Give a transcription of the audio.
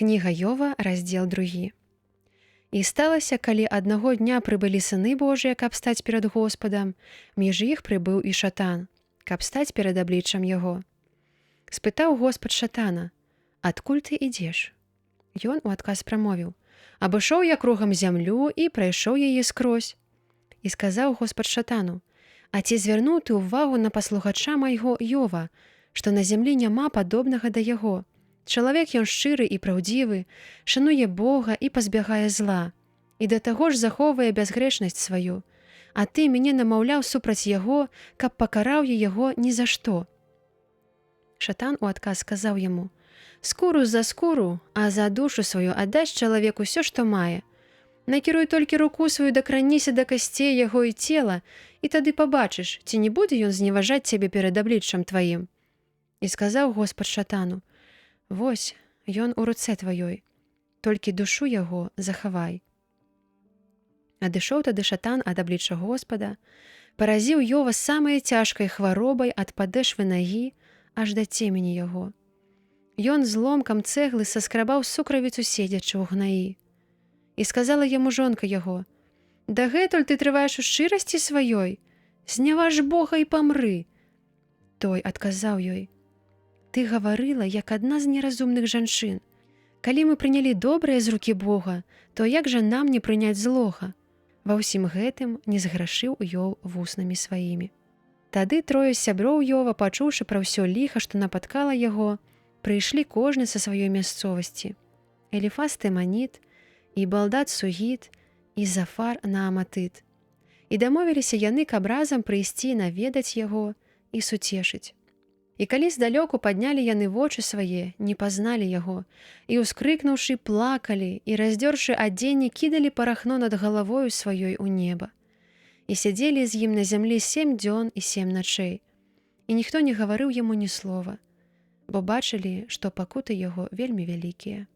Кніга Йова, раздзел 2. І сталася, калі аднаго дня прыбылі сыны Божыя, каб стаць перад Госпадам, між іх прыбыў і шатан, каб стаць перад абліччам яго. Спытаў Госпад шатана: « Адкуль ты ідзеш? Ён у адказ прамовіў: « Абышоў я кругам зямлю і прайшоў яе скрозь. І сказаў Госпад шатану: « А ці звярнуў ты ўвагу на паслугача майго Йова, што на зямлі няма падобнага да яго? Чалавек ён шчыры і праўдзівы, шануе Бога і пазбягае зла, і да таго ж захоўвае бязгрэшнасць сваю. А ты мяне намаўляў супраць яго, каб пакараў я яго ні за што. Шатан у адказ сказаў яму: « Скуру за скуру, а за душу сваю аддасць чалавек усё, што мае. Накіруй толькі руку сваю, дакраніся да касцей яго і цела, і тады пабачыш, ці не будзе ён зневажаць цябе перад абліччам тваім. І сказаў Госпад шатану: « Вось ён у руцэ тваёй, толькі душу яго захавай. Адышоў тады шатан ад аблічча Госпада, паразіў Йова самай цяжкай хваробай ад падэшвы нагі аж да цемені яго. Ён зломкам цэглы саскрабаў сукравіцу, седзячы ў гнаі. І сказала яму жонка яго: « Дагэтуль ты трываеш у шчырасці сваёй, зняваж Бога і памры. Той адказаў ёй: « Ты гаварыла, як адна з неразумных жанчын. Калі мы прынялі добрае з рукі Бога, то як жа нам не прыняць злога? Ва ўсім гэтым не зграшыў Йоў вуснамі сваімі. Тады трое сяброў Йова, пачуўшы пра ўсё ліха, што напаткала яго, прыйшлі кожны са сваёй мясцовасці. Эліфас тэманіт, і Балдат сугіт, і Зафар нааматыт. І дамовіліся яны, каб разам прыйсці наведаць яго і суцешыць. І калі здалёку паднялі яны вочы свае, не пазналі яго, і, ускрыкнуўшы, плакалі і, раздзёршы адзенне, кідалі парахно над галавою сваёй у неба. І сядзелі з ім на зямлі 7 дзён і 7 начэй. І ніхто не гаварыў яму ні слова, бо бачылі, што пакуты яго вельмі вялікія.